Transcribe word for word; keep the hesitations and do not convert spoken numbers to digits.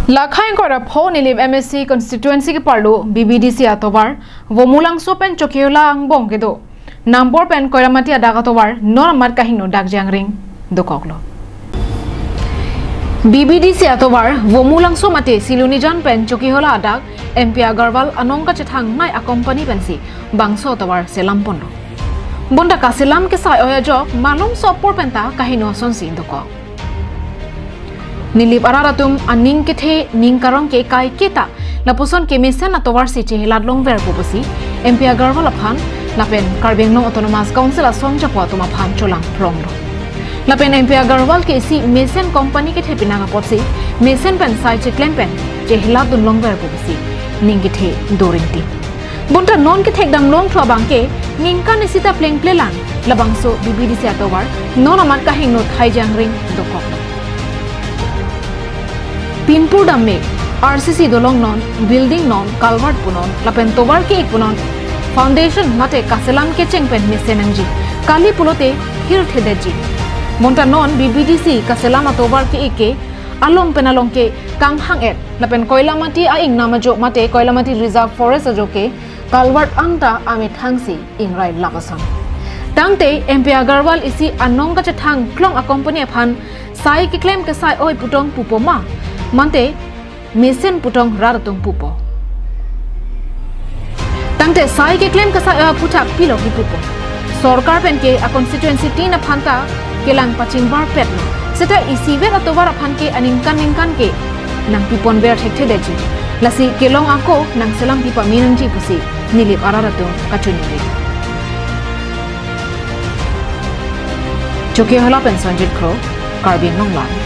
Lakha ingkoi ra pho Nilip M A C constituency keparlo B B D C atovar Vomulangso pen Chokihola angbong kedo Nambor pen Koilamati adak atovar non amat kahingno dak jangring dokoklo. B B D C atovar Vomulangso mate Silonijan pen Chokihola adak M P Agarwal anong kachethang nai a company pensi bangso atovar selam ponlo. Bonta kaselam kesai oi ajok malomso apor penta kahingno asonsi dokok. Nilip arat atum aning kethe ning karong ke kaiketa lapuson ke mesen atovar si chehelat longver pu pusi M P Agarwal aphan lapen Karbi Anglong Autonomous Council asong chapo atum aphan cholang pronglo. Lapen M P Agarwal ke isi mesen company kethe pinang apotsi mesen pen sai cheklem pen chehelat dun longver pu pusi ning kethe doring ti. Bonta non kethekdam longthu abang ke ningkan isi ta plengple lang labangso B B D C atovar non amat kahingno thai jangring dokok. Pinpur damme R C C dolong non, building non, culvert punon, lapen tovar ke-ik punon, foundation mate kaselam kecheng pen mesen nangji, kali pulote hirthedetji. Bonta non B B D C kaselam atovar ke-ik ke along pen along ke kanghang-et lapen Koilamati a-ingnam ajo mate Koilamati Reserve Forest ajo ke culvert anta amethang si ingrai lap ason. Tangte M P Agarwal isi anong kachethang klong a company aphan sai keklem kesai oi putong pupo ma, mate mesen putong rat atum pupo. Tangte sai keklem kesai oi aphuthak pilo kipupo. Sorkar pen ke a constituency tin aphan ta kelang pachingbar petlo. Seta isivet atovar aphan ke aningkan ningkan ke nangpiponver thekthedetji. Lasi kelong ako nangselam pi pame nangji pusi Nilip arat atum kachiningri. Chokihola pen Sanjit Kro, Karbi Anglong Live.